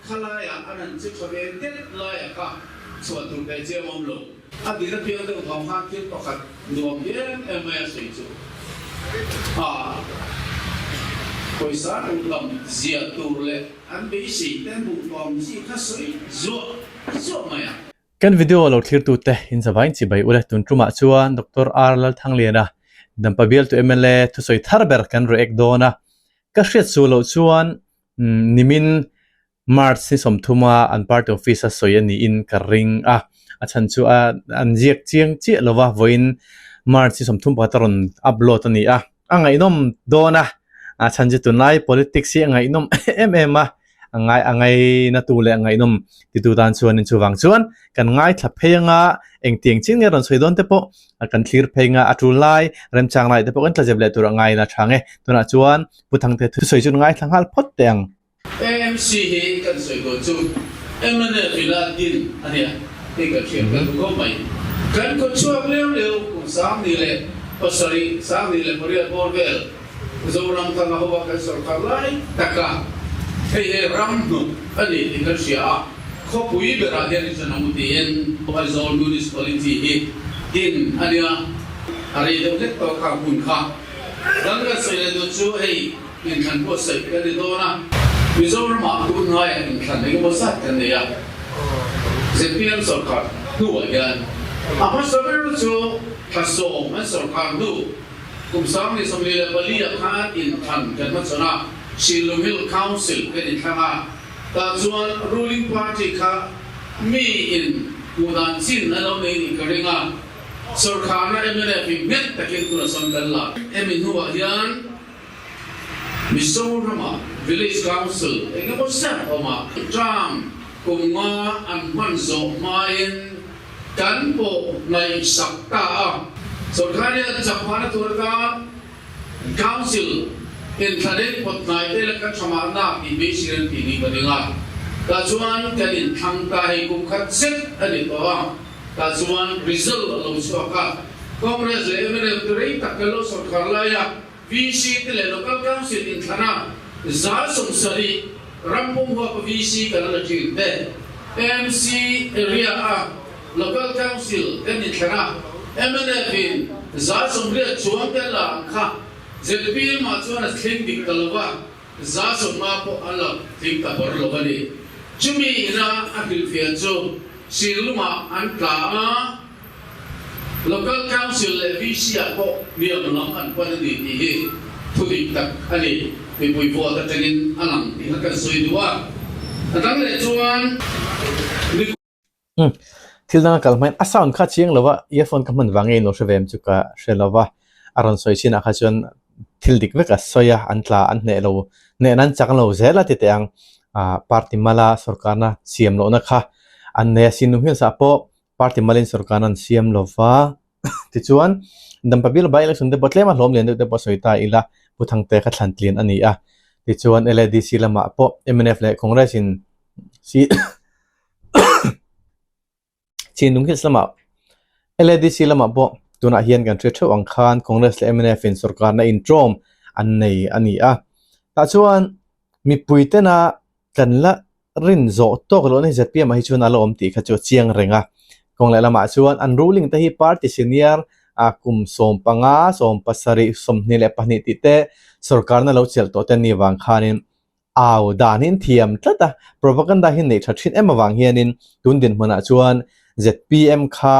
Khalaiah an han che tha ve det laia kha chhuah tur teh chiam awm lo. A dir apiang deuh thawng khan thil pakhat nuam em em mai a sawi chu a pawisa hmuh tam zia tur leh an beisei te hmuh tawm chi kha sawi zuah zuah mai a. Kan video lo thlirtute in zavain chibai ule tun tumah chuan Doctor R Lalthangliana Dampa bialtu mla thusawi thar ber kan react dawn a, ka hriat suh loh chuan Nimin March ni 30 a an party office a sawi a niin ka ring a, a chhan chu a an ziak chiang chiah lo va, vawiin March ni 31 a rawn upload a ni a, a ngaihnawm dawn a, a chhan chu tunlai politics hi a ngaihnawm em em a, a ngai a ngaina tu leh a ngaihnawm titu tan chuanin chuvang chuan kan ngaithla phei anga engtiang chin nge rawn sawi dawn te pawh kan thlir phei anga a tul lai remchang lai te pawh kan tlazep leh tur a ngaina tha nge tunah chuan Pu Thangte thusawi chu ngaithla nghal phawt teh ang. AMC hi kan sawi dawn chu mnf ila din a nia tih kan hriat ka duh khawp mai. Kan khaw chhuak leu leu kum 2007, 2008 bawr vel Zoramthanga hoa kan sorkar lai taka hei hi ram hnuk a ni tih kan hria a, khawpui berah hian in hran ang u tiin Aizawl Municipality hi din a nia, a rei deuh hlek tawh kha hun kha. Kan kan sawi leh duh chu hei inthlan pawh sawi kan ni dawn a, Mizoramah tun hnaiah inthlan eng emaw zat kan nei a, zpm sorkar hnuah hian a hmasa ber chu thla sawm an sorkar hnu kum 2024 ah khan inthlan kan hmachhawn a, Shillong Hill Council kan inthlang a, tah chuan ruling party kha mi in hmuh dan chin an lo nei nih ka ring a. Sorkarna mnf hi nghet takin tuna sawn kan la. Hemi hnuah hian Mizoramah Village Council eng emaw zat awm a, term kum nga an hman zawh hmain kan pawh ngaihsak ta a. Sorkar hian chakphahna tur atan Council inthlaneng pawt hnai te laka tha mahna tih beisei an tih ni ka ring a. Tah chuan kan inthlang ta hei kum khat zet a ni tawh a. Tah chuan result a lo chhuak a, Congress leh mnf te rei tak kan lo sawrkhar lai a, VC te leh Local Council inthlana 70% ram pum huapa VC kan la thin te, MC area a Local Council kan inthlana mnf in 80% chuang kan la ang kha zpm ah chuan a thleng dik ta lo va, 50% pawh an la tling ta ber lo a ni. Chumi ina a hrilhfiah chu Shillong-ah an tla a, Local Council leh VC-ah pawh hniam lam an pan a ni tih hi thu dik tak a ni. Mipui vote atangin a lang tih kha kan sawi duh a. A dang leh chuan ni. Umm thil danga kal hmain a sound kha chiang lo va, earphone ka hman vang nge in lo hre ve em chu ka hre lo va, a rawn sawi chinah kha chuan thil dik vek a sawi a, an tla an hneh lo, hnehna an chak lo zel a ti teh ang, ah party mala sorkarna siam lohna kha an nei a, Sinlung Hills ah pawh party malin sorkarna an siam lo va, tichuan Dampa bial by election te pawh tlem a hlawm lian deuh te pawh sawi ta ila Pu Thangte kha thlan tlian a ni a, tichuan LADC lamah pawh mnf leh Congress in Chinlung Hills lamah LADC lamah pawh tunah hian kan hre theuh ang khan Congress leh mnf in sorkarna intawm an nei a ni a. Tah chuan mipui tena kan la rin zawh tawk lohna hi zpm ah hi chuan a la awm tih kha chu a chiang reng a. Kawng leh lamah chuan an ruling te hi party senior a kum 15, 17, 22 tih te sorkarna lo chelh tawh te an nih vang khanin Au dan hi an thiam tlat a, propaganda hi neih tha thin em avang hianin tun dinhmunah chuan zpm kha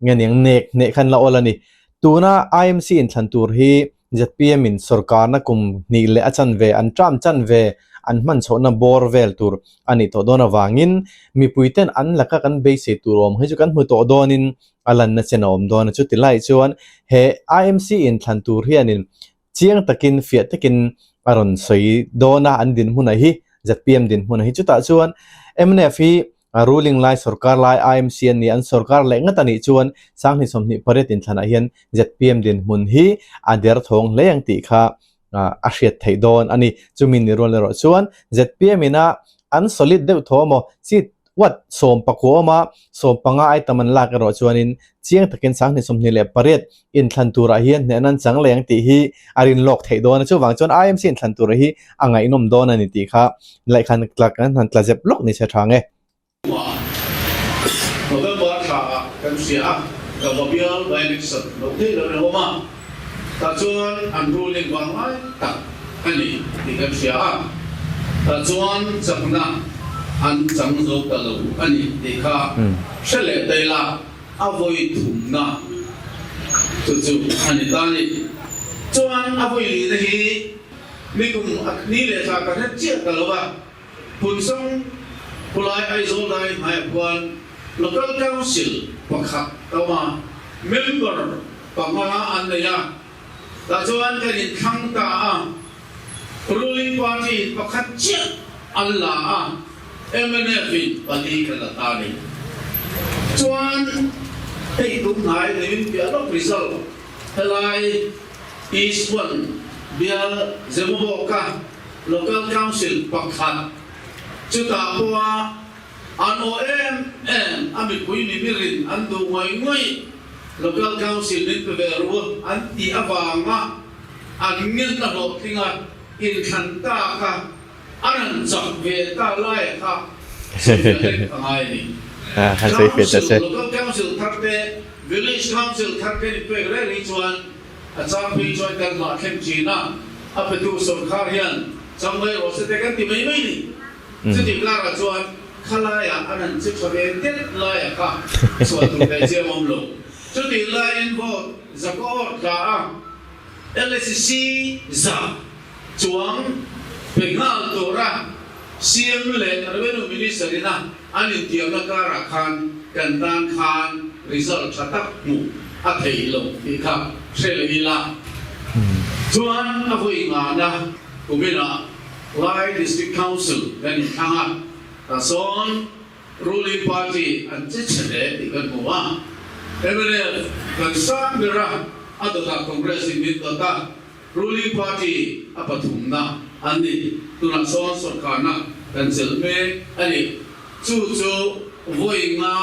nge niang nek hneh khan la awl a ni. Tuna IMC inthlan tur hi zpm in sorkarna kum hnih leh a chanve an term chanve an hman chhohna bawr vel tur a nih tawh dawn avangin mipui ten an laka kan beisei tur awm hi chu kan hmu tawh dawnin a lanna chen a awm dawn a. Chuti lai chuan he IMC inthlan tur hianin Chiang takin, fiah takin a rawn sawi dawn a, an dinhmunah hi, zpm dinhmunah hi. Chutah chuan mnf hi ruling lai, sorkar lai, IMC an ni, an sorkar leh ngat a nih chuan 2028 inthlanah hian zpm dinhmun hi a derthawng hle ang tih kha a hriat theih dawn a ni. Chumi ni rual erawh chuan zpm ina an solid deuh tho amaw, seat. Watt 19 awma 15 ai tam an lak erawh chuanin chiang takin 2028 inthlan turah hian hnehna an chang leh ang tih hi a rin lawk theih dawn a. Chuvang chuan IMC inthlan turah hi a ngaihnawm dawn a ni tih kha laihkhan tla kan han tla zep lawk ni se tha nge. November thla ah kan hria a, Dava bial by election loh theih lo in a awm a, tah chuan an ruling vang lai tak a ni tih kan hria a, tah chuan chakna an chang zo ta lo a ni tih kha hre leh ta ila a vawi thumna chu chu a ni ta a ni. Chuan a vawi lihna hi nikum ni leh thla ka hre chiah ta lo a. Phunsang khulai Aizawl dai hmaiah khuan Local Council pakhat a awm a, member panga an nei a, tah chuan kan inthlang ta a, ruling party in pakhat chiah an la a, mnf in pali kan la ta a ni. Chuan hei tum hnai nimin piah lawk result helai East One bial Zemabawka Local Council pakhat chutah pawha an aw em em a mipui mimirin an duh ngawih ngawih Local Council min pe ve ru an tih avanga an ngenna hlawhtlinga inthlan ta kha an han chak ve ta laia kha sawi lek a ngai a ni. Council, Local Council thar te, Village Council thar te ni pek reng hi chuan A chang phei chuan kan hmah thleng thin a, a petu sawrkhar hian chang mai rawh se te kan ti mai mai ni. Chutih karah chuan khalaiah an han che tha ve det laia kha chhuah tur daih chiam awm lo. Chutih laiin vote zakawr tla a, LSC za chuang pe nghal tura CM leh Revenue Minister ina an intiamna karah khan kan tan khan result tha tak hmuh a theih loh tih kha hre leh ila. Chuan a vawi ngahna kuminah Lai District Council kan inthlang a, tah sawn Ruling party an che chhe hle tih kan hmu a, mnf kan sang ber a, a dawtah Congress in min dawt a, Ruling party a pathumna an ni. Tunah sawn sawrkarna kan chelh mek a ni. Chu chu vawi nga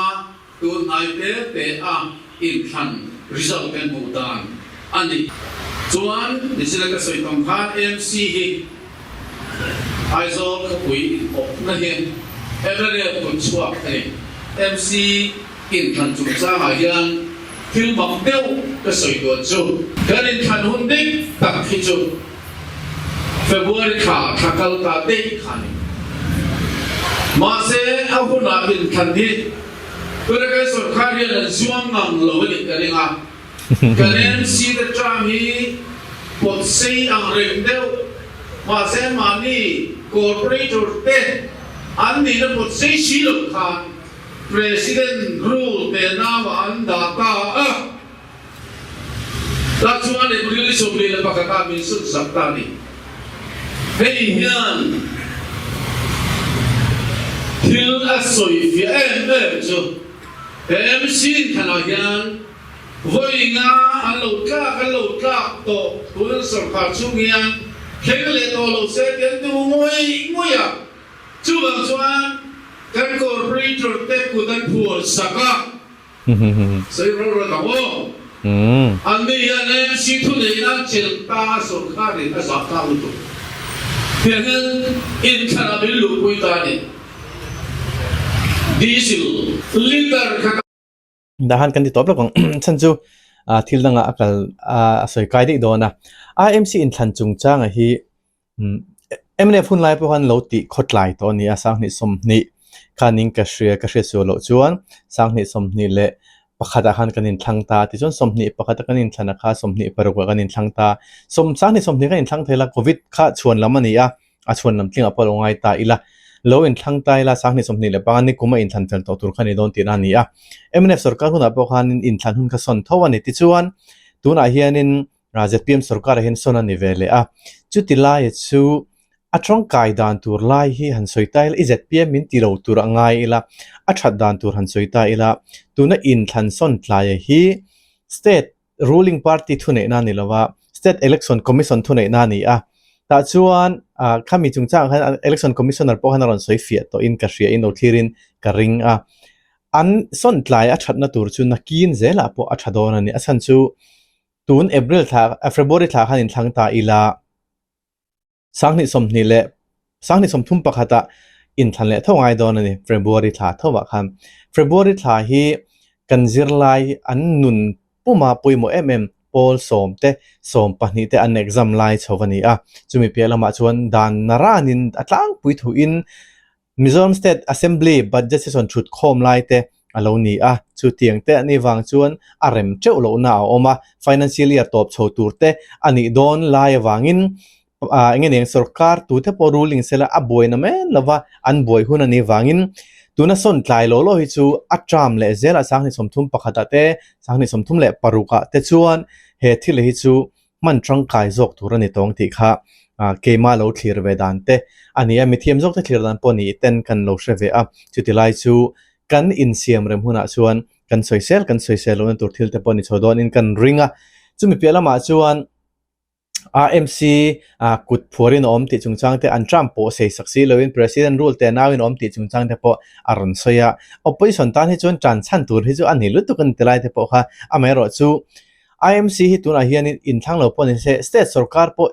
tun hnai te te a inthlan result kan hmuh dan a ni. Chuan nichina ka sawi tam khan MC hi Aizawl khawpui inawpna hi mla kut chhuak a ni. MC Inthlan chungchangah hian thil mak deuh ka sawi dawn chu. Kan inthlan hun dik tak hi chu February thla thla kal ta daih kha a ni. Mahse a hunah inthlan hi Turakai sawrkar hian an zuam ngang lo a nih ka ring a. Kan MC te term hi pawt sei ang reng deuh. Mahse mahni corporator te an nihna pawt sei si loh khan President rule te nauah an dah ta a, ta chuan April 21 ah min sut zak ta a ni. Hei hian thil a sawi fiah em em chu he MC inthanah hian vawi nga an lo tlak an lo tlak tawh tun sorkar chhung hian thleng leh tawh lo se ti an duh ngawih ngawih a. Chuvang chuan kan corporator te kut an phuar sak a, sawi rawh rawh tak aw. An ni hian AMC thuneihna an chelh ta a sawrkharin a zah tlak lutuk. Tiang hian inthlan a min luhpui ta a ni. Diesel litre khat a. Dah han kan ti tawp lawk ang. Chhan chu thil dangah a kal a sawi kai daih dawn a. IMC inthlan chungchanga hi mnf hun lai pawh khan lo tih khawtlai tawh a ni a, 2020 khanin ka hria ka hriat sual loh chuan 2021 ah khan kan inthlang ta tichuan 21 a kan inthlan a kha 26 ah kan inthlang ta. 2020 kan inthlang thei la covid kha chhuan lam a ni a. a chhuan lam tlingah pawh lo ngai ta ila, lo inthlang ta ila 2025 ni kum a inthlan fel tawh tur kha ni dawn tihna a ni a. Mnf sorkar hunah pawh khanin inthlan hun kha sawn tho a ni. Tichuan, tunah hianin zpm sorkarah hian sawn a ni ve leh a. Chuti laia chu a tangkai dan tur lai hi han sawi ta ila, i zpm min ti lo tur a ngai ila, a that dan tur han sawi ta ila, tuna inthlan sawn tlaia hi state ruling party thuneihna a ni lo a, state election commission thuneihna a ni a. Tah chuan khami chungchangah khan Election Commissioner pawh khan a rawn sawi fiah tawhin ka hria in lo thlirin ka ring a. An sawn tlai a thatna tur chu nakin zelah pawh a tha dawn a ni. A chhan chu tun April thla February thla khan inthlang ta ila. 2020 leh 2031 ah inthlan leh tho ngai dawn a ni February thla tho ah khan. February thla hi kan zirlai an nun puma pawimawh em em pawl sawm te 12 te an exam lai chho a ni a. Chumi piah lamah chuan dan naranin a tlangpui thuin Mizoram State Assembly Budget Session thut khawm lai te a lo ni a, chutiang te anih vang chuan a rem teuh lohna a awm a, Financial Year tawp chho tur te a nih dawn lai avangin eng nge niang sorkar tute pawh ruling sela a buaina men lova an buai hun anih vangin tuna sawn tlai law law hi chu a term leh zelah 2031 ah te 2036 ah te chuan he thil hi chu hman tangkai zawk tur a ni tawng tih kha keimah lo thlir ve dan te a ni a, mithiam zawk te thlir dan pawh ni ten kan lo hre ve a, chuti lai chu kan insiam rem hunah chuan kan sawisel kan sawisel lohna tur thil te pawh ni chho dawnin kan ring a, chumi piah lamah chuan RMC kut phuarin a awm tih chungchang te an term pawh sei sak si loin President rule te nauin a awm tih chungchang te pawh a rawn sawi a, opposition tan hi chuan tan chhan tur hi chu a ni lutuk a ni ti lai te pawh kha amaherawhchu IMC hi tunah hianin inthlang lo pawh ni se, state sorkar pawh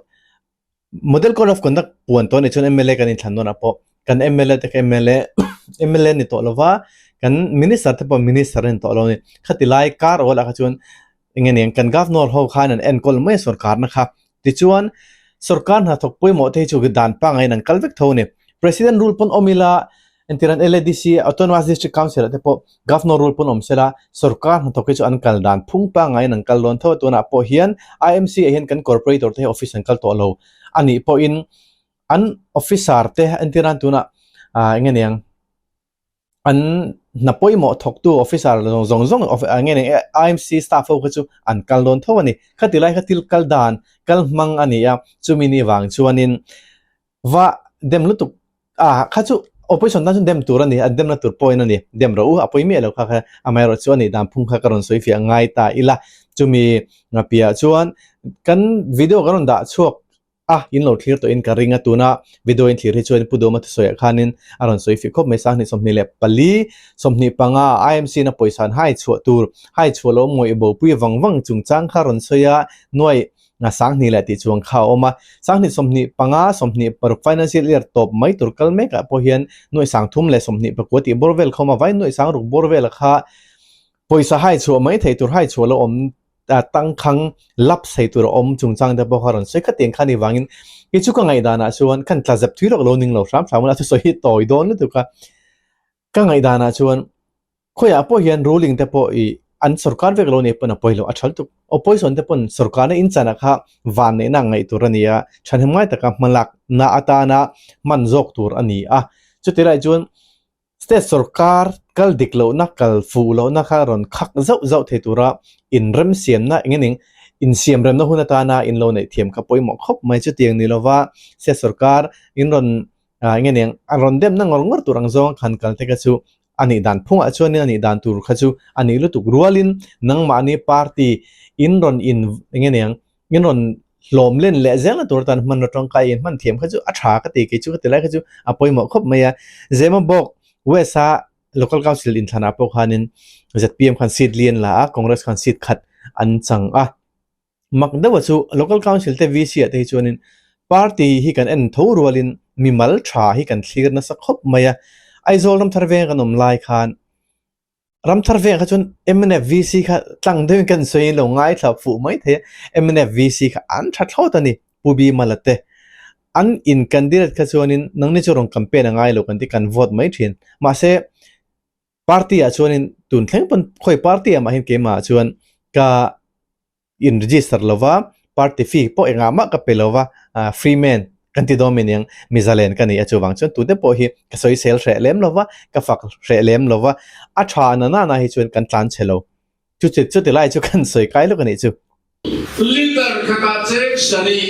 Model Code of Conduct puan tawh a nih chuan mla kan inthlan dawnah pawh kan mla te kha mla mla ni tawh lova kan minister te pawh minister a ni tawh lo a ni. Khati lai kar awlah kha chuan eng nge niang kan governor ho khan an enkawl mai a sorkarna kha. Tichuan sorkar hnathawk pawimawh te hi chu dan pangaiin an kal vek tho a ni. President rule pawn awm ila Entirhan LADC, Autonomous District Council ah te pawh Governor rule pawn awm sela, sorkar hnathawk hi chu an kal dan phung pangaiin an kal dawn tho a, tunah pawh hian IMC ah hian kan corporator te hi office an kal tawh lo a nih pawhin an officer te entirhan tunah ah eng nge niang an hna pawimawh thawktu officer zawng zawng eng nge niang IMC staff ho kha chu an kal dawn tho a ni. Khati lai kha thil kal dan kal hmang a ni a, chumi ni vang chuanin Va dem lutuk a kha chu opposition tan chuan dem tur a ni, an demna tur point a ni, dem rawh u a pawi miah lo kha kha amaherawh chu a nih dan phung kha ka rawn sawi fiah ngai ta ila chumi piah chuan kan video ka rawn dah chhuak a in lo thlir tawhin ka ring a tuna video in thlir hi chuan Pu Dawma thusawiah khanin a rawn sawi fiah khawp mai 2024 25 IMC na pawisa an hai chhuah tur hai chhuah lo ngawih bopui vang vang chungchang kha rawn sawi a nuai Nga 2000 leh tih chuang kha a awm a, 2025, 26 financial year tawp mai tur kal mekah pawh hian nuaih 329 tih bawr vel kha a awm a, vai nuaih 60 bawr vel kha pawisa hai chhuah mai thei tur hai chhuah lo awm tangkhang lapse thei tur a awm chungchang te pawh kha rawn sawi khat tiang kha ni vangin kei chu ka ngaihdanah chuan khan tla zep thui lawk lo ning lo hram hram a thusawi hi tawi dawn lutuk a, ka ngaihdanah chuan. Khawiah pawh hian ruling te pawh ih an sorkar vek lo nih pawn a pawi lo a tha lutuk. Opposition te pawn sorkarna inchanah kha vanneihna ngaih tur a ni a, thahnem ngai taka hmalakna atana hman zawk tur a ni a. Chutilai chuan state sorkar kal dik lohna, kal fuh lohna kha rawn khak zauh zauh thei tura inremsiamna eng eng insiamremna hun atana in lo neih thiam kha pawimawh khawp mai. Chutiang ni lova state sorkar in rawn eng eng a rawn demna ngawr ngawr tur ang zawng khan kal te kha chu a nih dan phungah chuanin a nih dan tur kha chu a nih lutuk rualin nangmahni party in rawn in eng nge niang in rawn hlawm len leh zel tur atan hmanraw tawngkai in hman thiam kha chu a tha ka ti kei chu ka ti lai kha chu a pawimawh khawp mai a Zemabawk West a Local Council inthlanah pawh khanin zpm khan seat li an la a Congress khan seat khat an chang a. Mak deuha chu Local Council te VC ah te hi chuanin party hi kan en tho rualin mimal tha hi kan thlir nasa khawp mai a. Aizawl Ramthar veng kan awm lai khan Ramthar veng kha chuan mnf VC kha tlang deuhin kan sawi lo ngaithla fuh mai thei a, mnf VC kha an tha thlawt a ni Pu Bimala te. An in candidate kha chuanin nangni chu rawn campaign a ngai lo kan ti kan vote mai thin. Mahse Party ah chuanin tun thleng pawn khawi party ah mah hian keimah ah chuan ka in register lova party fee pawh engah mah ka pe lova ah free man kan ti dawn mai aniang mi zalen ka ni a chuvang chuan tute pawh hi ka sawisel hreh lem lova ka fak hreh lem lova a tha na nana hi chuan kan tlan chhe lo chu chuti lai chu kan sawi kai lawk a nih chu. Liter khatah cheng sarih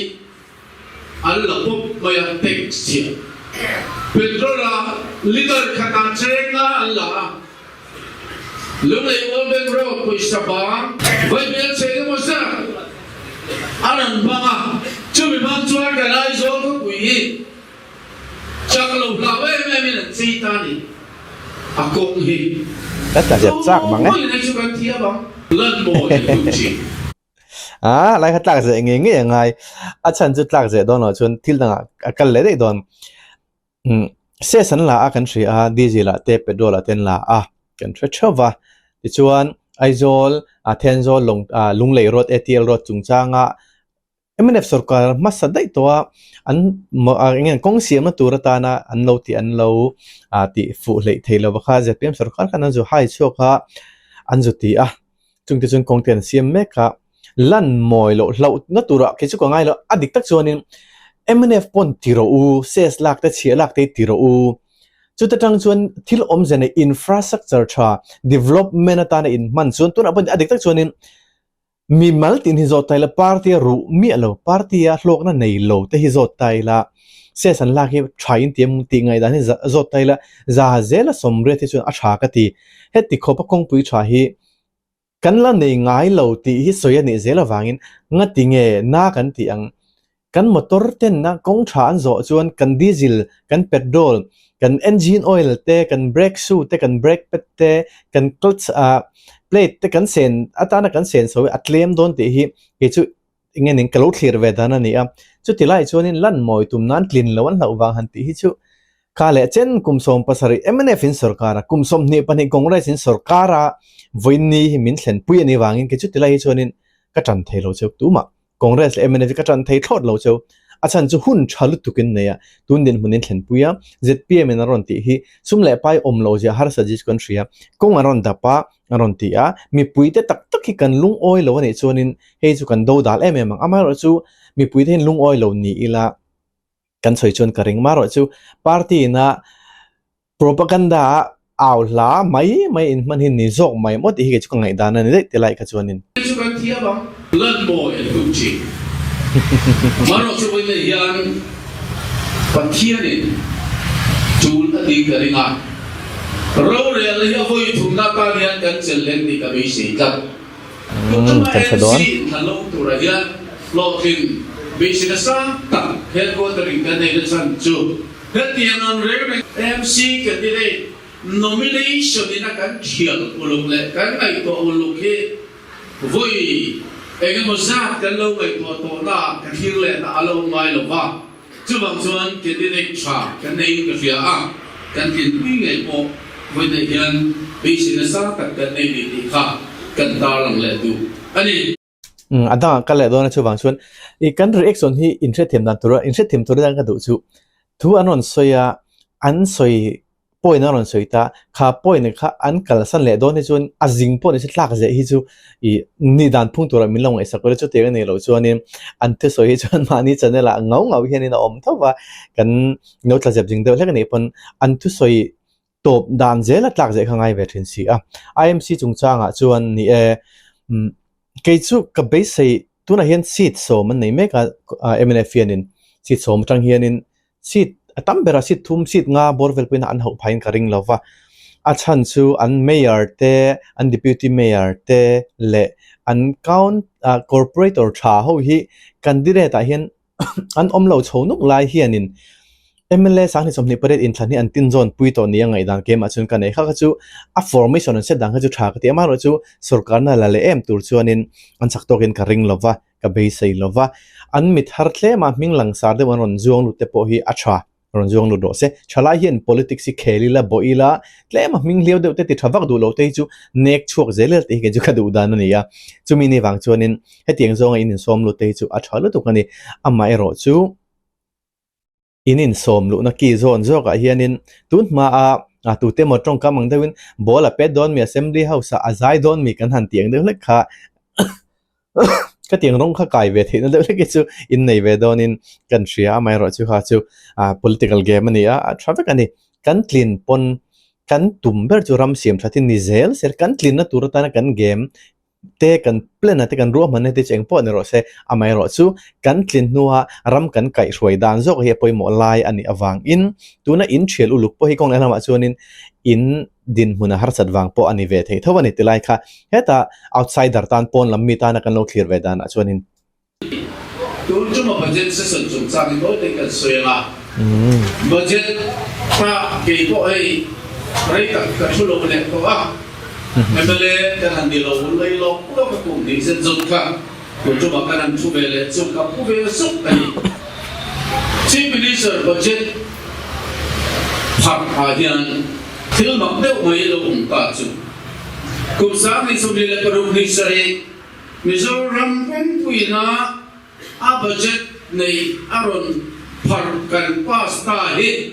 an la pawp mai a, tax chhiah. Petrol ah liter khatah cheng nga an la a, Lunglei Old Bank Road pawisa bang vaibel cheng emaw zat an an bang a. Chumi hmang chuan kan Aizawl khawpui hi chak lo hlau em em in an chei ta a ni. A kawng hi Ka tla zep chak mang e. Tumahin hei chu kan thiam ang. Lan mawi an tum thin. A lai kha tlak zeh ngei ngei a ngai. A chhan chu tlak zeh dawn loh chuan thil dangah a kal leh daih dawn. Umm ses an la a kan hria a, diesel ah te petrol ah te an la a kan hre theuh va. Tichuan Aizawl ah Thenzawl lawng ah Lunglei road ATL road chungchanga mnf sorkar hmasa daih tawh a an eng nge kawng siamna tur atana an lo tih an lo ah tih fuh hleih thei lova kha zpm sorkar khan an zu hai chhuak a an zu ti a. Chungte chuan kawng te an siam mek a, lan mawi loh hlauh na turah kei chu ka ngai lo, a dik tak chuanin mnf pawn ti rawh u, ses lak te chhiah lak te hi ti rawh u. Chuta tang chuan thil awmze nei infrastructure tha development atana inhman chuan tunah pawh a dik tak chuanin mimal tin hi zawt ta ila party a ruh miah lo, party a hlawkna nei lo te hi zawt ta ila ses an lak hi tha in ti em tih ngaihdan hi zawt ta ila za zela sawmriat hi chuan a tha ka ti. Heti khawpa kawngpui tha hi kan la nei ngai lo tih hi sawi a nih zel avangin ngati nge na kan tih ang? Kan motor tenna kawng tha an zawh chuan kan diesel, kan petrol, kan engine oil te, kan brake shoe te, kan brake pad te, kan clutch ah plate te kan sen atana kan sen sawi a tlem dawn tih hi kei chu eng nge ning ka lo thlir ve dan a ni a. Chuti lai chuanin lan mawi tum nan tlin lo an hlauh vang han tih hi chu Kha leh chen kum 17 mnf in sorkar a, kum 22 Congress in sorkar a vawiinni hi min thlenpui a nih vangin kei chuti lai hi chuanin ka tan thei lo cheu tumah Congress leh mnf hi ka tan thei thlawt lo cheu. A chhan chu hun tha lutuk in nei a, tun dinhmun in thlenpui a, zpm in a rawn tih hi sum leh pai awm lo zia harsa zia chu kan hria, kawng an rawn dap a, a rawn ti a, mipuite tak tak hi kan lungawi lo a nih chuanin hei chu kan dodal em em ang, amaherawhchu mipuite hian lungawi lo ni ila, Kan sawi chuan ka ring marawh chu party ina propaganda a au hla mai mai in hman hi ni zawk mai maw tih hi kei chu ka ngaihdan a ni daih ti lai kha chuanin. Chu kan thiam ang lan mawi an tum thin. Marawh chu vawiin hian Pathianin tul a tih ka ring a, rorelna hi a vawi thumna atan hian kan chelh leng tih ka beisei tlat. Umm kan hre dawn. MC inthlan lo turah hian hlawhtlin beiseina sang tak headquarter in kan neihna chhan chu hetiang ang reng reng MC candidate nomination in a kan thial uluk leh kan ngaihtuah uluk hi vawi eng emaw zat kan lo ngaihtuah tawhna ah ka thlir lehna a lo ngai lo va, chuvang chuan candidate tha kan neiin ka hria a, kan tlinpui ngei pawh vawiinah hian beiseina sang tak kan nei ni tih kha kan tarlang leh duh a ni. Umm a dangah kal leh dawn a chuvang chuan i kan reaction hi inhrethiam dan tura inhrethiam tura dan ka duh chu thu an rawn sawi a an sawi point an rawn sawi ta kha point kha an kalsan leh dawn hi chuan a zing pawh ni se tlak zeh hi chu i ni dan phung tura min lo ngaihsak ula chutiang a nih loh chuanin an thusawi hi chuan mahni channel ah ngau ngau hianin a awm tho va kan lo tla zep zing deuh hlek a nih pawn an thusawi tawp dan zel a tlak zeh kha ngai ve thin si a. IMC chungchangah chuan ni e, umm kei chu ka beisei tunah hian seat sawm an nei mek a mnf hianin seat sawm atang hianin seat a tam berah seat thum seat nga bawr vel pawhin an hauh phaiin ka ring lo va. A chhan chu an mayor te an deputy mayor te leh an count ah corporator tha ho hi candidate ah hian an awm lo chho nuk lai hianin mla 28 inthlan hi an tin zawn pui tawh nia ngaihdan keimah chuan ka nei kha kha chu a formation an set dan kha chu tha ka ti a amaherawhchu sorkarna la leh em tur chuanin an chak tawkin ka ring lo va ka beisei lo va an mit har tlem a hming langsar deuh an rawn zuang lut te pawh hi a tha. Rawn zuang lut rawh se. Thalai hian politics hi khel ila, bawh ila, tlem a hming hliau deuh te ti tha vak duh lo te hi chu nek chhuak zel zel tih hi kei chu ka duh dan a ni a. Chumi ni vang chuanin hetiang zawnga in insawm lut te hi chu a tha lutuk a ni. Amaherawh chu in insawm luhna ki zawn zawkah hianin tun hmaa tute emaw tawngkam ang deuhin ball a pet dawn mi, assembly house ah a zai dawn mi kan han tih ang deuh hlek kha Ka tiang rawng kha kai ve theihna deuh hlek hi chu innei ve dawnin kan hria a, amaherawhchu kha chu ah political game a ni a, a tha vek a ni. Kan tlin pawn kan tum ber chu ram siam that hi ni zel se, kan tlinna tur atana kan game te kan plan a te kan ruahmanna te chu engpawh ni rawh se, amaherawhchu kan tlin hnua ram kan kaihhruai dan zawk hi a pawimawh lai a nih avangin tuna in thial uluk pawh hi kawng lehlamah chuanin in dinhmun a harsat vang pawh a ni ve thei tho a ni ti lai kha hetah outsider tan pawn lam mi tana kan lo thlir ve danah chuanin. Tun chuma budget session chungchang hi tawi takin kan sawi ang a. Budget kha kei pawh hei rei tak ka thu lo leh tawh a. Mla kan han ni lo lei lawk lawk a kum hnih zet zawt kha tun chuma kan han thu ve leh chu ka pu ve zuk a ni. Chief Minister budget pharh ah hian thil mak deuh mai lo awm ta chu kum 2026 ni sarih Mizoram pumpuina a budget neih a rawn pharh kan pass ta hi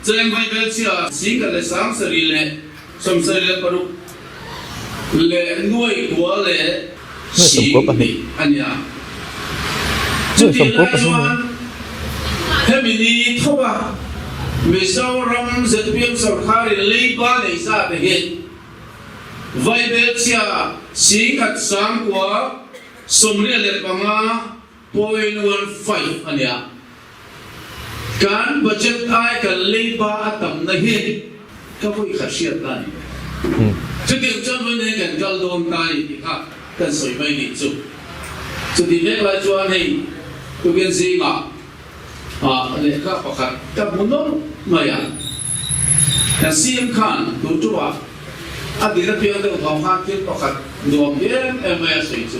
cheng Vaibelchhia 176 leh nuai kua leh 20 a ni a. Chutih lai chuan hemi ni tho a Mizoram zpm sorkarin leiba nei zat hi Vaibelchhia 1995.15 a nia. Kan budget ai kan leiba a tamna hi ka vawi khat hriat ta a ni. Chutiang chuan vawi nei kan kal dawn ta a ni tih kha kan sawi mai nih chu. Chutih mek lai chuan hei tukin zingah lehkha pakhat ka hmu nawlh mai a. Kan CM khan tun ṭuah a dil apiang deuh thawng khan thil pakhat nuam em em mai a sawi chu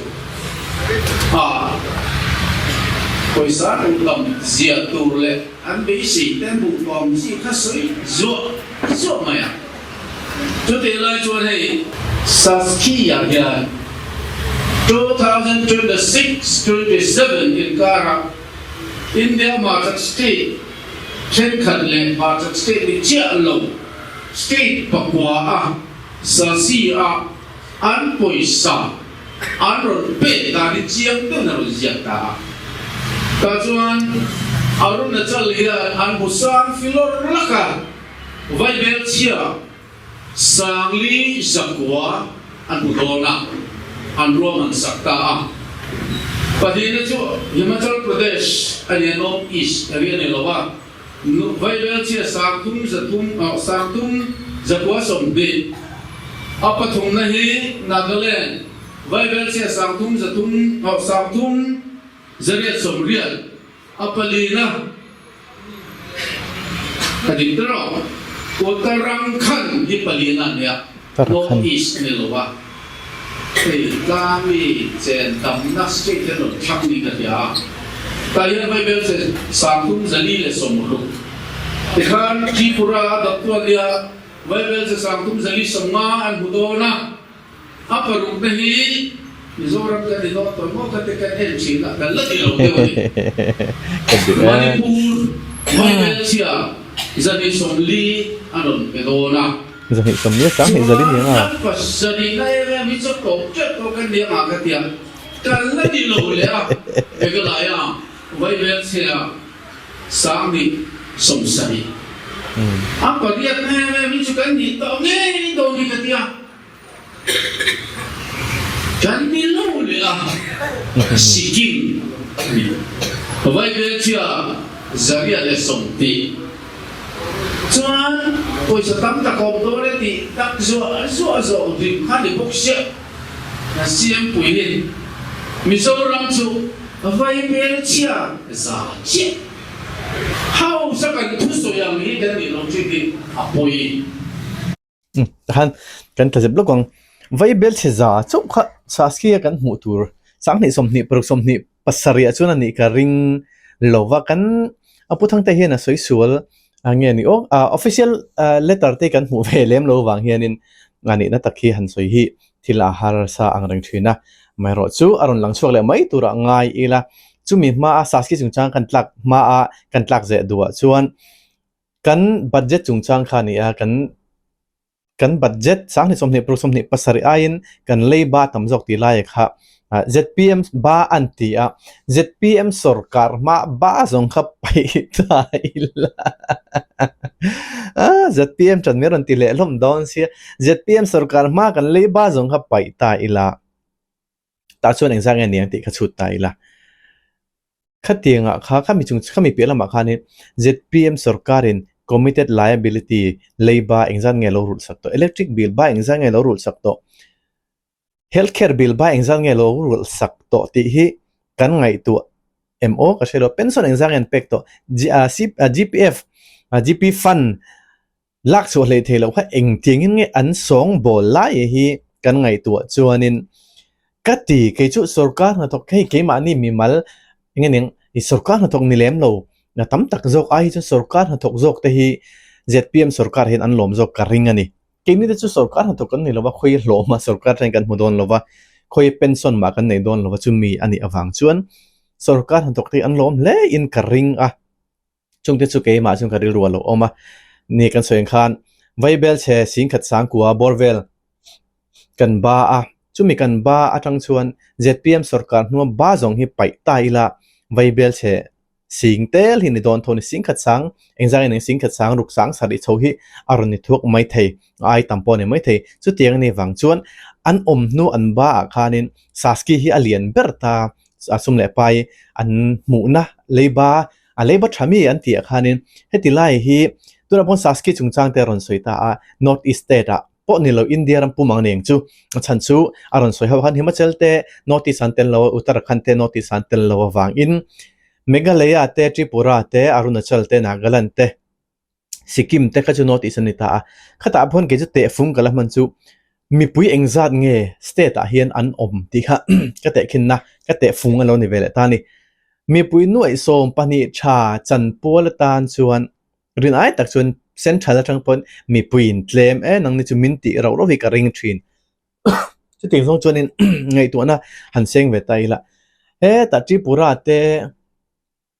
a pawisa duh tam ziah tur leh an beisei te an duh tawm chi kha sawi zuah zuah mai a. Chutih lai chuan hei Saskia hian 2026 27 inkarah India Hmarchhak State thenkhat leh Hmarchhak State ni chiah lo State pakua a Sasi a an pawisa an rawn pek dan hi chiang deuhin a rawn ziak ta a. Tah chuan Arunachal hian an hmu sang filawr lak a, Vaibelchhia Sangli zakua an hmu dawn a, an ruahman sak ta a. Pahnihna chu Himachal Pradesh a ni a, North East area a ni lo a, Vaibelchhia 3000 30 zakua 20. A pathumna hi Nagaland, Vaibelchhia 30 300 30 800. A palina a dik ta rawh. Uttarakhand hi palina a nia, North East a ni lo a. Hei tlangmi chen tamna state hian rawn thlang niin ka hria a. Tah hian Vaibel che 3460. Tikhan Tripura a dawttu a nia, Vaibel che 3450 an hmu dawn a. A parukna hi Mizoram kan ni dawn tawh maw ka ti kan en thin a, kan la ti lo deuh a ni. Manipur Vaibelchhia 240 a rawn pe dawn a. 240 a 240 ni ang a. Chuan kan pasarihna em em hi chu tawp teuh tawh kan ni ang a ka ti a, kan la ti lo leh a, Meghalaya Vaibelchhia 2070. A pariatna em em hi chu kan nih tawh ngei dawn hi ka ti a. Kan ni lo leh a, Sikkim a ni. Vaibelchhia 120 chuan pawisa tam tak a awm dawn e tih tak zuah zuah zawh hlim kha ni bawk sia. Kan CM pui hi Mizoram chu Vaibelchhia za chiah house a kan thusawi ang hi kan nih loh thin hi a pawi. Tahan kan tla zep lawk ang. Vaibel chhe za chauh kha Saskia kan hmuh tur 2026 27 ah chuan a nih ka ring lo va kan a pu Thangte hian a sawi sual a nge ni aw ah official letter te kan hmuh ve lem lo vang hianin a nihna tak hi han sawi hi thil a harsa ang reng thin a amaherawh chu a rawn lang chhuak leh mai turah ngai ila chumi hmaa Saskia chungchang kan tlak hmaa kan tlak zeh duhah chuan Kan budget chungchang kha a ni a, kan kan budget 2026 27 aiin kan leiba tam zawk tih lai kha zpm ba an ti a, zpm sorkar hma ba zawng kha paih ta ila zpm tan mai rawn ti leh hlawm dawn sia, zpm sorkar hma kan leiba zawng kha paih ta ila tah chuan engzah nge ni ang tih kha chhut ta ila. Khatiangah kha khami chung khami piah lamah khanin zpm sorkarin committed liability leiba engzat nge lo rulh sak tawh, electric bill ba engzat nge lo rulh sak tawh, health care bill ba engzat nge lo rulh sak tawh tih hi kan ngaihtuah. em aw ka hre lo, pension engzah nge an pek tawh, GPF, GP fund lak chhuah hlei thei loh kha engtiangin nge an sawng bawl lai hi kan ngaihtuah chuanin ka ti kei chu sorkar hnathawk hei keimahni mimal enge ning i sorkar hnathawk ni lem lo na tam tak zawk ai hi chuan sorkar hnathawk zawk te hi zpm sorkar hian an lawm zawk ka ring a ni. Keini te chu sorkar hnathawk kan nei lova khawi hlawh mah sorkar atangin kan hmu dawn lova khawi pension mah kan nei dawn lova chumi a nih avang chuan sorkar hnathawk te hi an lawm hle in ka ring a. Chungte chu keimah chuan ka rilru a lo awm a, ni kan sawi ang khan Vaibel chhe singkhat sangkua bawr vel kan ba a, chumi kan ba atang chuan zpm sorkar hnua ba zawng hi paih ta ila Vaibel chhe sing tel hi ni dawn tho ni singkhat sang engzang in singkhat sang ruk sang sarih chho hi a rawn ni thuak mai thei a ai tam pawh a ni mai thei. Chutiang a nih vang chuan an awm hnu an ba ah khanin Saski hi a lian ber ta a sum leh pai an hmuhna leiba a leiba tha mi an tih ah khanin heti lai hi tunah pawh Saski chungchang te a rawn sawi ta a, North East state ah pawh ni lo India ram pum ang neng chu a chhan chu a rawn sawi ho khan Himachal te North East an tel lo a Uttarakhand te North East an tel lo avangin Meghalaya te Tripura te Arunachal te Nagaland te Sikkim te kha chu North East an ni ta a, khatah pawh kei chu tehfung ka la hman chu mipui engzat nge state ah hian an awm tih kha ka tehkhinna ka tehfung a lo ni ve leh ta a ni. Mipui nuaihsawm pahnih tha chanpual atan chuan rin ai tak chuan central atang pawn mipui in tlem e nangni chu min tih rauh rauh hi ka ring thin. Chutiang zawng chuanin ngaihtuahna han seng ve ta ila hetah Tripura te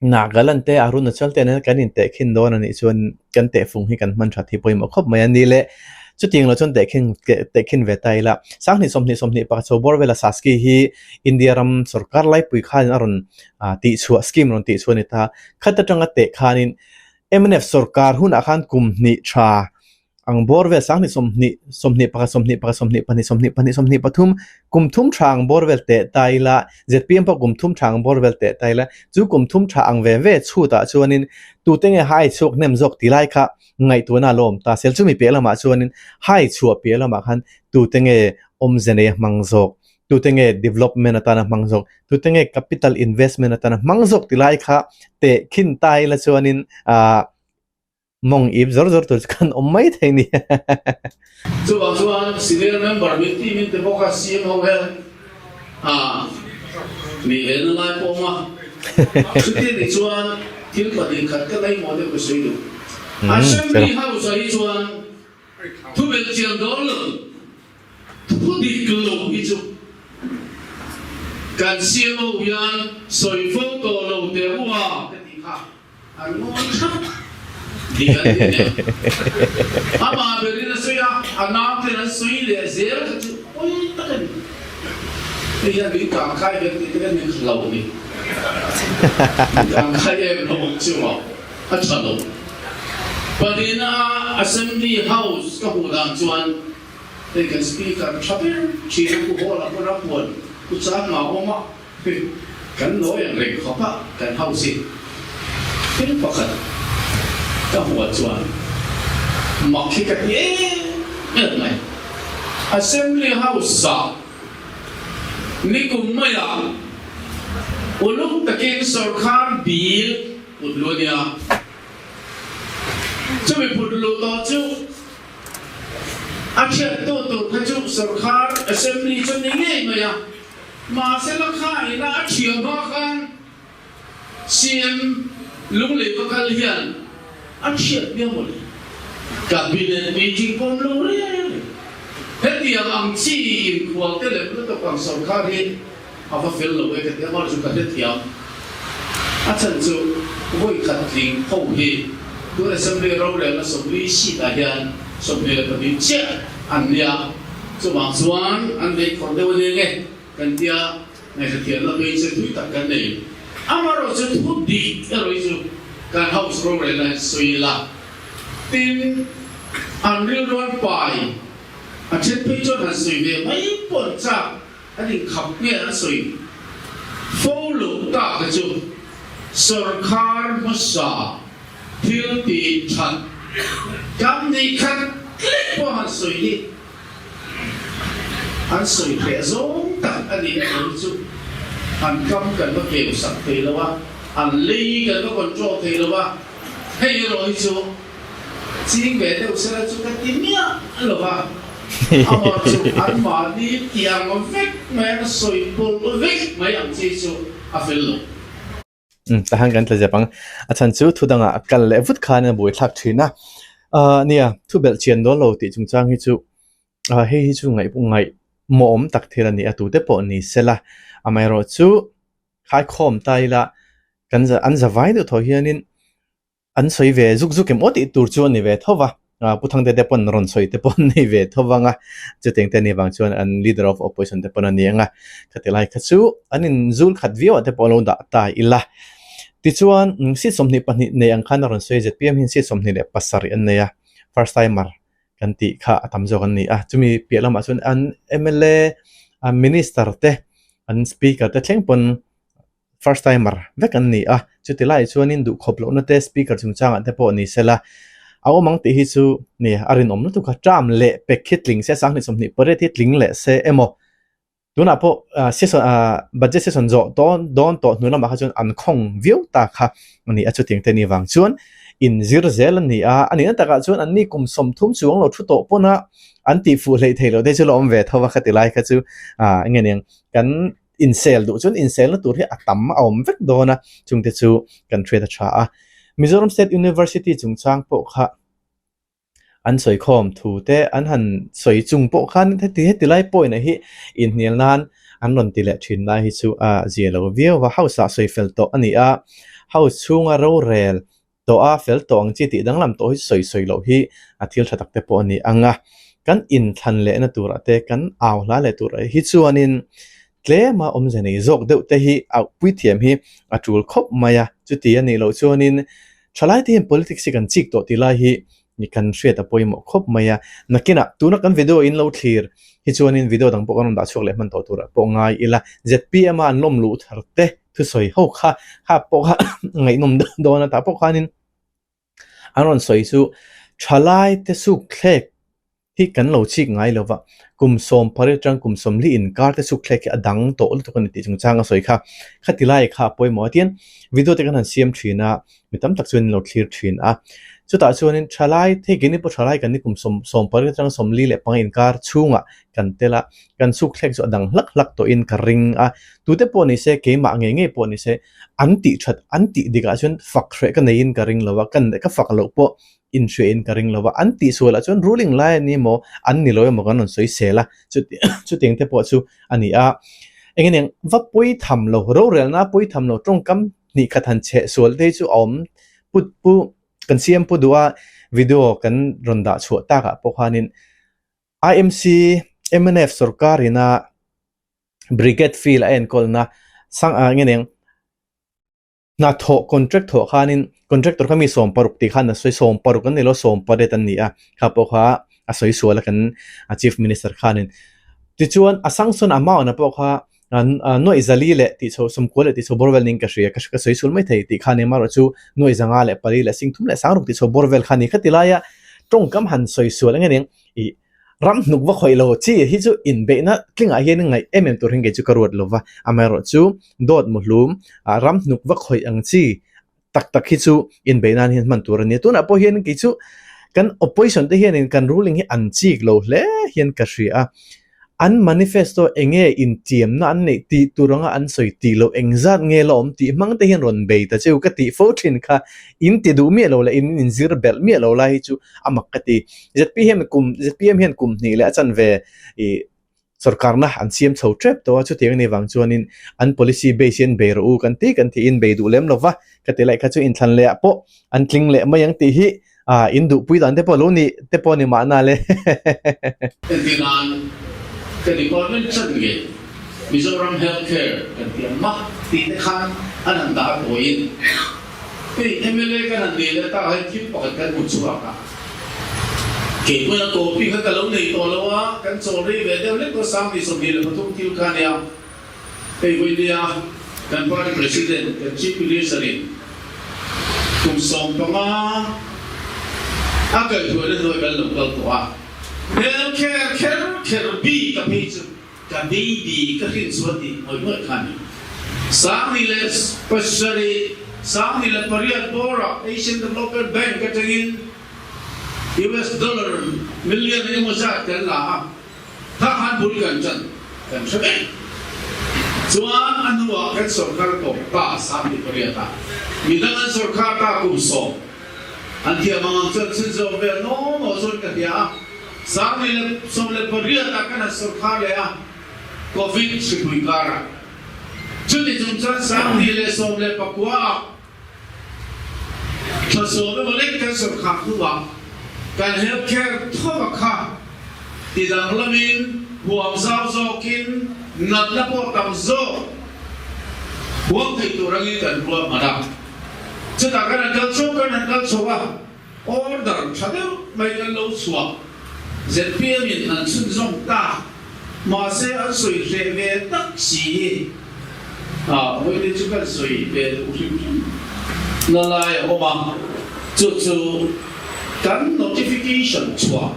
Nagaland te Arunachal te nen kan intehkhin dawn a nih chuan kan tehfung hi kan hman that hi pawimawh khawp mai a ni le. Chutiang lo chuan tehkhin tehkhin ve ta ila. Sanghnih 20 20 pakhat chho bawr vela Saski hi India ram sorkar laipui khanin a rawn tihchhuah scheme rawn tihchhuah a ni ta. Khat atanga teh khanin mnf sorkar hunah khan kum hnih tha ang bawr vel 20 20 21 21 22 22 23 kum thum tha ang bawr vel teh ta ila zpm pawh kum thum tha ang bawr vel teh ta ila chu kum thum tha ang ve ve chhutah chuanin tute nge hai chhuak hnem zawk ti lai kha ngaihtuahna a lo awm ta sel chumi piah lamah chuanin hai chhuah piah lamah khan tute nge awmze nei a hmang zawk tute nge development atana hmang zawk tute nge capital investment atana hmang zawk ti lai kha teh khin ta ila chuanin ah Mawng ip zawr zawr tur chu kan awm mai thei ni. Chuvang chuan senior member min tih min ti bawk a, CM ho hian a mi en a lai pawm a. Chuti ni chuan thil pahnih khat ka ngaihmawh deuh ka sawi duh. Assembly House ah hi chuan thubelh chian dawn lo, thu dik lo hi chu kan CM ho hian sawi fo tawh lo teh u a ka tih kha. An ngawi thap dik an ti nen. Amah berin a sawi a, a nauten an sawi leh zel kha chu pawi tak a ni. Hei hian min kang khai vek tih te khan min hlau a ni. Min kang khai em lo ang chu maw? A tha lo. Pahnihna a Assembly House ka hmuh dan chuan hei kan Speaker tha ber thin a Pu Hawla pawn a puan Pu Changma awm a. Kan nawi ang reng khawp a, kan house hi thil pakhat ka hmuh chuan mak hi ka ti em em mai. Assembly House ah nikum maiah uluk takin sorkar bill put luh a nia. Chumi put luh tawh chu a thiattu tur kha chu sorkar Assembly chu ni ngei mai a. Mahse la kha ina a thiam hma khan CM Lunglei va kal hian a thiat miau mawle. Cabinet meeting pawm lo reng reng. Hetiang ang chi inkhual te lem lutuk ang sorkar hi a va fel lo e ka ti a, mahse chu ka hrethiam. A chhan chu vawi khat tling ho hi tun Assembly rorelna 40 seat ah hian 22 chiah an nia. Chuvang chuan an vei khawr deuh a ni nge kan tia ngaihhlathiamna hmeichhe thui tak kan nei. Amaherawh chu thu dik erawh hi chu kan House rorelna hian sawi ila. Tin, an rilruan pai a then phei chuan han sawi ve mai pawh an chak, an inkhap nge an sawi fo loh tak te chu sawrkhar hmasa thil tih that kam nih khat tlek pawh han sawi hi an sawi hreh zawng tak a nih erawh hi chu. An kam kan va keu sak thei lo a, an lei kan va control thei lo a, hei erawh hi chu ching ve deuh sela chu ka ti miah lo va, amah chu anmahni tiang vek mai a sawi pawlh vek mai ang chi chu a fel lo. Umm tahan kan tla zep ang. A chhan chu thu dangah a kal leh vut khan a buaithlak thin a. Ahh nia, thu belh chian dawn lo tih chungchang hi chu ahh hei hi chu ngaih ngaih mawhawm tak thil a ni a, tute pawh ni sela. Amaherawhchu khaikhawm ta ila kan za an za vai deuh thaw hianin An sawi ve zuk zuk em aw tih tur chu a ni ve tho va, Pu Thangte te pawn rawn sawi te pawh an nei ve tho vang a, chutiang te a nih vang chuan an Leader of Opposition te pawn a ni ang a, khati lai kha chu an inzul khat viau ah te pawh a lo dah ta ila. Tichuan seat 22 nei ang khan a rawn sawi a, zpm hian seat 27 an nei a, first timer kan tih kha a tam zawk an ni a, chumi piah lamah chuan an mla, Minister te, an Speaker te thleng pawn First timer vek an ni a, chuti laiah chuanin duhkhawp lohna te speaker chungchangah te pawh ni sela a awm ang tih hi chu ni a rinawm lutuk a, term leh pek hi tling se 20 28 hi tling leh se emaw tunah pawh session budget session zawh dawn dawn tawh hnu lamah kha chuan an khawng viau ta kha a ni a, chutiang te ni vang chuan inzir zel a ni a, a nihna takah chuan an ni kum 30 chuang lo thu tawh pawn a an tihfuh hleih theih loh te chu la awm ve tho a khati lai kha chu enge niang kan Insel duh chuan inselna tur hi a tam a awm vek dawn a, chungte chu kan hriat a tha a. Mizoram State University chungchang pawh kha an sawikhawm thu te an han sawi chung pawh khan heti heti lai point ah hi inhnial nan an rawn ti leh thin lai hi chu a zia lo viau a, house ah sawi fel tawh a ni a, house chhunga rorel tawh a, fel tawh ang chi tih danglam tawh hi sawi sawi loh hi a thil tha tak te pawh a ni ang a. Kan inthlan lehna turah te, kan au hla leh turah hi chuanin tlema awmze nei zawk deuh te hi auh pui thiam hi a tul khawp mai a. Chuti a nih loh chuanin thalai te hian politics hi kan chik tawh tih lai hi kan hriat a pawimawh khawp mai a. Nakinah tuna kan video in lo thlir hi chuanin video dang pawh kan rawn dah chhuak leh hman tawh turah pawh ngai ila. Zpm a an lawm luh thar te thusawi ho kha kha pawh kha ngaihnawm deuh dawn a tah pawh khanin an rawn sawi chu thalai te suk thlek hi kan lo chik ngai lo va, kum 18 atang kum 40 inkar te suk thlek hi a dang tawh lutuk a ni tih chungchang a sawi kha. Khati lai kha a pawimawh a tian video te kan han siam thin a, mi tam tak chuan an lo thlir thin a. Chutah chuanin thalai te keini pawh thalai kan ni kum 18 atang 45 inkar chhungah kan tel a, kan suk thlek chu a dang hlak hlak tawhin ka ring a, tute pawh ni se keimah ngei ngei pawh ni se an tih that an tih dikah chuan fak hreh ka neiin ka ring lo a, kan ka fak loh pawh inhriain ka ring lo a, an tih sualah chuan ruling lai a ni maw an ni lo emaw kan rawn sawi sel a, chutiang te pawh chu a ni a, eng eng va pawi tham lo rorelna pawi tham lo tawngkam hnih khat han cheh sual te hi chu a awm put pu kan siam pu duh a video kan rawn dah chhuah takah pawh khanin IMC mnf sorkar ina brigade field a enkawlna sang ah nge eng hna thawh contract thawh khanin contractor kha mi 60 tih khan a sawi 60 an ni lo 18 an ni a kha pawh kha a sawi sual a kan chief minister khanin tichuan a sanction amount a pawh kha nuaih zali leh tih chho 90 leh tih chho bawr vel niin ka hria ka sawi sul mai thei tih kha ni amaherawh chu nuaih zanga leh pali leh sing thum leh sang ruk tih chho bawr vel kha ni khati laia tawngkam han sawi sual eng eng ih ram hnuk va khawih lo chi hi chu inbeihna tlingah hian ngaih em em tur hian kei chu ka ruat lo va amaherawh chu dawt muhlum ram hnuk va khawih ang chi tak tak hi chu inbeih nan hian hman tur a ni a. Tunah pawh hian kei chu kan opposition te hianin kan ruling hi an chik lo hle hian ka hria a. An manifesto enge intiamna an neih tih tur anga an sawi tih loh engzat nge la awm tih hmang te hian rawn bei ta cheu ka tih fo thin kha in ti duh miah lo leh in inzir belh miah lo lai hi chu a mak ka ti. Zpm kum zpm hian kum hnih leh a chanve ih Sorkarna an siam chho tep tawh a, chutiang anih vang chuanin an policy base hi an bei rawh u kan ti kan ti in bei duh lem lo va, ka ti laih kha chu inthlan leh ah pawh an tling leh mai ang tih hi ah in duhpui dan te pawh lo ni te pawh ni mahna le. Engti nan ka department chan nge Mizoram Health Care kan ti ang mah tih te khan an han dah tawiin hei mla kan han nei leh tak ah hian thil pakhat kan hmu chhuak a. Keipawhin a copy kha ka lo nei tawh lo a, kan chawl rei ve deuh hlek tawh 2023 thil kha nia. Hei vawi nia kan party president, kan chief minister in kum 15 a kaihhruaina hnuai kan lo kal tawh a, hmel kher kher kher bik a phei chu ka baby ka hrin chuan tih ngawih ngawih kha a ni. 7,007, 18 bawrah Asian Development Bank atangin US dollar million engemaw zat kan la a, kha khan bul kan tan kan hre vek. Chuan a hnuah kan sorkar tawp ta 18 ah midang an sorkar ta kum sawm an thiam ang ang chuan chhunzawm vel naw naw chuan ka hria a, 2018 ah kan han sorkar leh a, Covid hripui karah. Chuti chung chuan 2019 ah thla sawm emaw lek kan sawrkhar hnuah kan health care thova kha ti danglamin huam zau zawkin natna pawh tam zawk huam thei tur angin kan ruahman a. Chutah kan han kal chho kan han kal chho a. Order tha deuh mai kan lo chhuah. Zpm in an chhunzawm ta. Mahse an sawi hreh ve tak si hi. Ah, vawiin chu kan sawi ve duh hrim hrim na lai a awm a, chu chu kan notification chhuah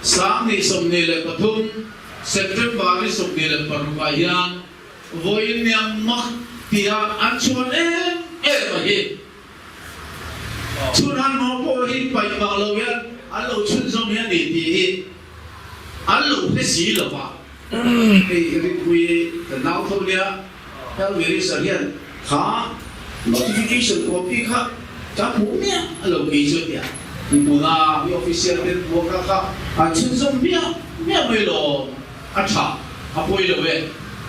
2023 September ni 26 ah hian vawiin nia mak tia an chhuan em em a hi. Chhun han maw pawh hi paih vang lo hian an lo chhunzawm hi a ni tih hi an lo hre si lo va. Hei Rinpui kan nau tho nia, Health Minister hian kha notification copy kha ka hmuh miah lo kei chu a ti a. Hmuna mi official ten hmuh kha kha an chhunzawm miah miah mai lawm, a tha, a pawi lo e.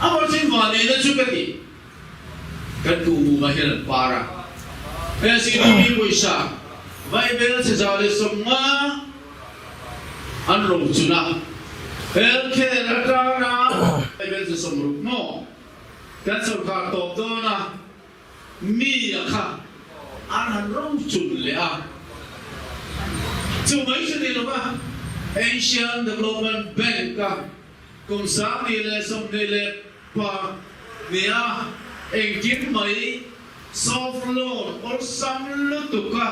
Amah chin vanneihna chu ka ti. Kan tu muma hian an par a. SEDP pawisa Vaibel 150 an ro chun a. Healthcare atana Vaibel 60 maw kan sorkar tawp dawn a, mi a kha an han ro chun leh a. Chu mai chu ni lova Asian Development Bank a kum 2020 Pa, Nia, engkim mai soft loan awlsam lutuk a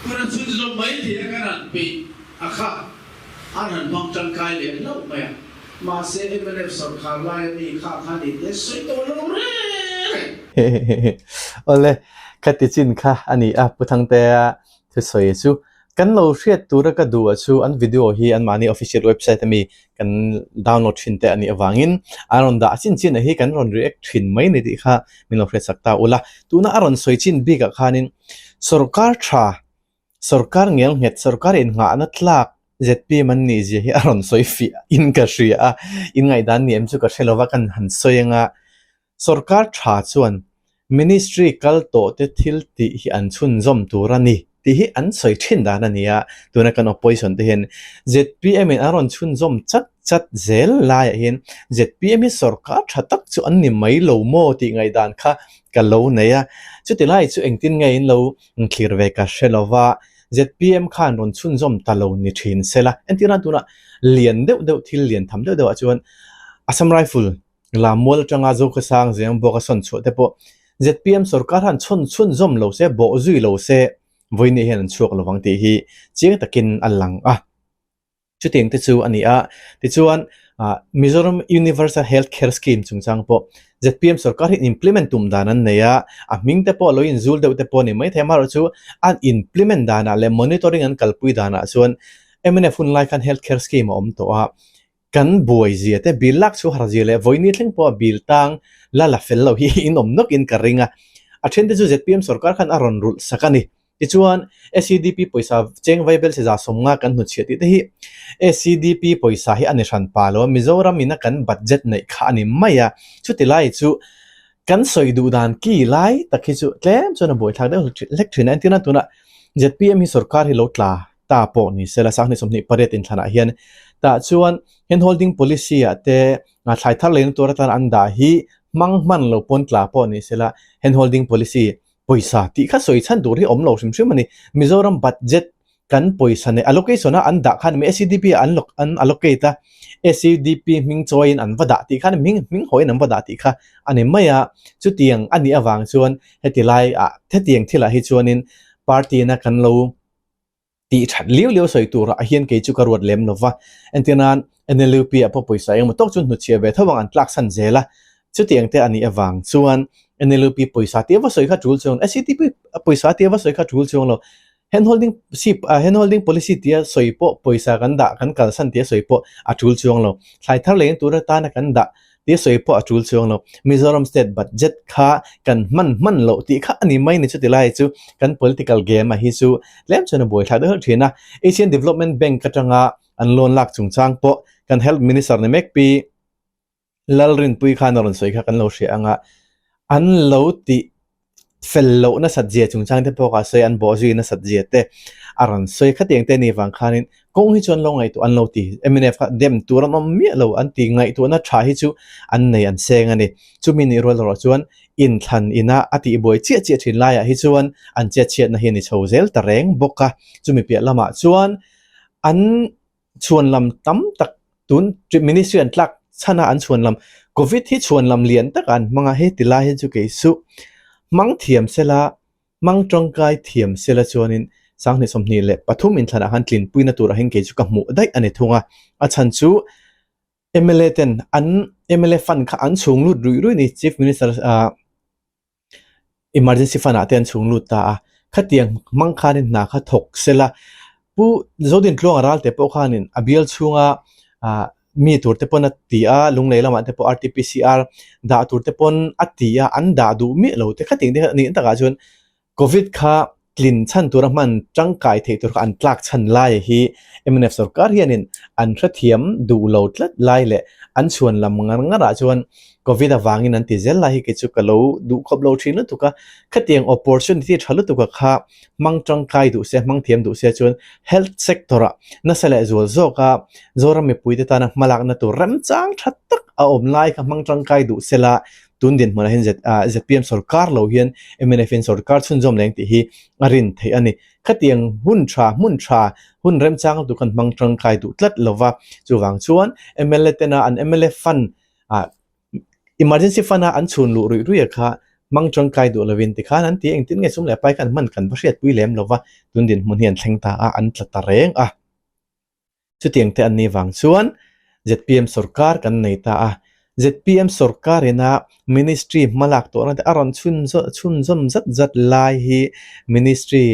tuna chhunzawm mai thei a kan han peih a kha an han hmang tangkai leh hlauh mai a, mahse mnf sorkar lai a mi kha khan in en sawi tawh lo reng reng. Awle, khati chin kha a ni a, Pu Thangtea thusawi chu Kan lo hriat tura ka duh ah chu an video hi anmahni official website ami kan download thin te anih avangin an rawn dah chin chin ah hi kan rawn react thin mai ni tih kha min lo hriat sak ta ula. Tuna a rawn sawi chin bik ah khanin sorkar tha, sorkar ngel nghet, sorkar innghahna tlak zpm an nih zia hi a rawn sawi fiah in ka hria a, in ngaihdan ni em chu ka hre lova kan han sawi anga Sorkar tha chuan Ministry kal tawhte thil tih hi an chhunzawm tur a ni tih hi an sawi thin dan a ni a, tuna kan opposition te hian zpm in an rawn chhunzawm chat chat zel laiah hian zpm hi sorkar tha tak chu an ni mai lo maw tih ngaihdan kha ka lo nei a, chuti lai chu engtin nge in lo thlir ve ka hre lo va, zpm khan rawn chhunzawm ta lo ni thin se la, entir nan tunah lian deuh deuh thil lian tham deuh deuh ah chuan Assam Rifle Lammual atanga Zokhawsang zeng bawk a sawn chhuah te pawh zpm sorkar han chhawn chhun zawm lo se, bawh zui lo se, vawiin hian an chhuak lovang tih hi chiang takin a lang a. Chutiang te chu a ni a. Tichuan, Mizoram Universal Health Care Scheme chungchang pawh zpm sorkar hian implement tum dan an nei a, a hming te pawh lo inzul deuh te pawh a ni maithei amaherawhchu chu an implement danah leh monitoring an kalpui danah chuan mnf hun lai khan Health Care Scheme a awm tawh a, Kan buai zia te, bill lak chu har zia leh vawiini thleng pawha bill tang la la fel lo hi in awm nawk in ka ring a. A then te chu zpm sorkar khan a rawn rulh sak a ni. Tichuan, SEDP pawisa cheng vaibel che 150 kan hnuchhiah tih te hi SEDP pawisa hi a ni hran pa lo a, Mizoram in a kan budget neih kha a ni mai a. Chuti lai chu kan sawi duh dan ki lai tak hi chu tlem chuan a buaithlak deuh hlek thin a. Entirna tunah zpm hi sorkar hi lo tla ta pawh ni se la, 2028 inthlanah hian tah chuan hand holding policy ah te thlai thar leina tur atan an dah hi hmang hman lo pawn tla pawh ni se la, hand holding policy pawisa tih kha sawi chhan tur hi awm lo hrim hrim a ni. Mizoram budget kan pawisa nei allocation a an dah khan SEDP ah an an allocate a, SEDP hming chawiin an va dah tih khan hming hming hawiin an va dah tih kha a ni mai a, chutiang a nih avang chuan heti lai ah hetiang thilah hi chuanin party in a kan lo tih that liau liau sawi turah hian kei chu ka ruat lem lo va. Entir nan NLUP ah pawh pawisa engemaw tawk chu hnuchhiah ve tho ang an tlak san zel a. Chutiang te a nih avang chuan NLUP pawisa tia va sawi kha tul chuang SEDP pawisa tia va sawi kha tul chuang lo. Hand holding sip hand holding policy tia sawi pawh pawisa kan dah kan kalsan tia sawi pawh a tul chuang lo. Thlai thar leng tur atana kan dah tia sawi pawh a tul chuang lo. Mizoram state budget kha kan hman hman loh tih kha a ni mai ni chuti lai chu kan political game a hi chu tlem chuan a buaithlak deuh hlek thin a. Asian Development Bank atanga an loan lak chungchang pawh kan health minister ni mek pi Lalrinpui khan a rawn sawi kha kan lo hria ang a, an lo tih fel loh nasat zia chungchang te pawh kha a sawi a, an bawh zui nasat zia te a rawn sawi khatiang te ni vang khanin kawng hi chu an lo ngaihtuah an lo ti mnf kha dem tur an awm miah lo an ti ngaihtuahna tha hi chu an nei an seng a ni. Chumi nih rual erawh chuan inthlan ina a tihbuai chiah chiah thin laiah hi chuan an chetchhiatna hi a ni chho zel ta reng bawk a, chumi piah lamah chuan an chhuanlam tam tak tun ministry an tlak chhan a an chhuanlam covid hi chhuanlam lian tak an hmang a heti lai hi chu kei suh hmang thiam sela hmang tangkai thiam sela chuanin sanghnih 23 inthlanah khan tlinpuina turah hian kei chu ka hmuh daih a ni thung a a chhan chu M_L_A ten an M_L_A fund kha an chhung lut ruih ruih a ni chief minister ah. Emergency fund ah te an chhung lut ta a, khatiang hmang khanin hna kha thawk sela Pu Zodintluanga Ralte pawh khanin a bial chhunga ah mi tur te pawn a ti a, Lunglei lamah te pawh RTPCR dah tur te pawn a ti a, an dah duh miah lo te khatiang te kha a nih takah chuan Covid kha tlin chhan tura hman tangkai theih tur kha an tlak chhan lai hi mnf sorkar hianin an hrethiam duh lo tlat lai leh an chhuan lam ngar ngar ah chuan Covid avangin an ti zel lai hi kei chu ka lo duh khawp lo thin lutuk a, khatiang opportunity tha lutuk a kha hmang tangkai duh se hmang thiam duh se chuan health sector ah nasa leh zual zawk a Zoram mipuite tana hmalakna tur remchang tha tak a awm lai kha hmang tangkai duh sela Tun dinhmunah hian ZPM sorkar lo hian mnf in sorkar chhunzawm leng tih hi a rin theih a ni. Khatiang hun tha, hmun tha, hun remchang lutuk khan hmang tangkai duh tlat lo va. Chuvang chuan mla tena an mla fund ah emergency fund a an chhun luh ruih ruih a kha hmang tangkai duh lovin tikhan an ti engtin nge sum leh pai khan hman kan va hriatpui lem lo va. Tun dinhmun hi an thleng ta a, an tla ta reng a. Chutiang te an nih vang chuan zpm sorkar kan nei ta a, zpm sorkar ina ministry hmalak tawhna te a rawn chhun chhunzawm zat zat lai hi ministry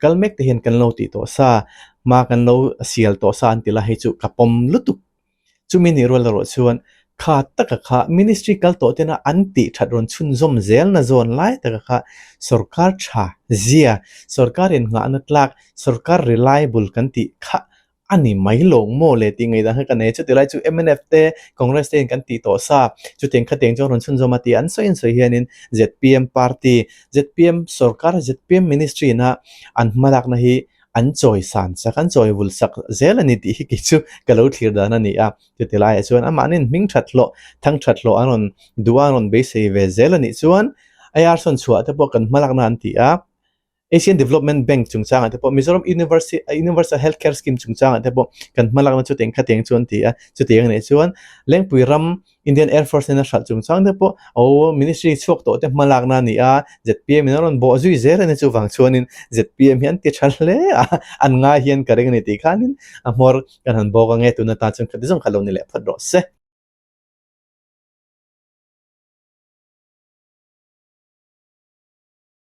kal mek te hian kan lo tih tawh sa, hma kan lo sial tawh sa an ti la hei chu ka pawm lutuk. Chumi nih rual erawh chuan kha taka kha ministry kal tawh tena an tih that rawn chhunzawm zelna zawn lai taka kha sorkar tha zia, sorkar innghahna tlak, Sorkar reliable kan tih kha a ni mai lo maw le tih ngaihdan kha ka nei a, chuti lai chu mnf te Congress te in kan tih tawh sa, chutiang khatiang chuan rawn chhunzawm a tih an sawi an sawi hianin zpm party, zpm sorkar, zpm ministry ina an hmalakna hi an chawi san sak, an chawi vul sak zel a ni tih hi kei chu ka lo thlir dan a ni a, chuti laiah chuan amahni hming that hlawh, thang that hlawh an rawn duh a, an rawn beisei ve zel a nih chuan AR sawn chhuah te pawh kan hmalakna an ti a. Asian Development Bank chungchangah te pawh Mizoram University Universal Health Care Scheme chungchangah te pawh kan hmalakna chu teng khatiang chu an ti a, chutiang anih chuan Lengpui ram Indian Air Force nena hralh chungchang te pawh aw ministry chhuak tawh te hmalakna a ni a, zpm in a rawn bawh zui zel a ni chuvang chuanin zpm hi an ti tha hle a, an ngai hian ka ring a ni tih khanin a hmawr kan han bawk ange tuna tan chuan khati zawng kha lo ni leh phawt rawh se.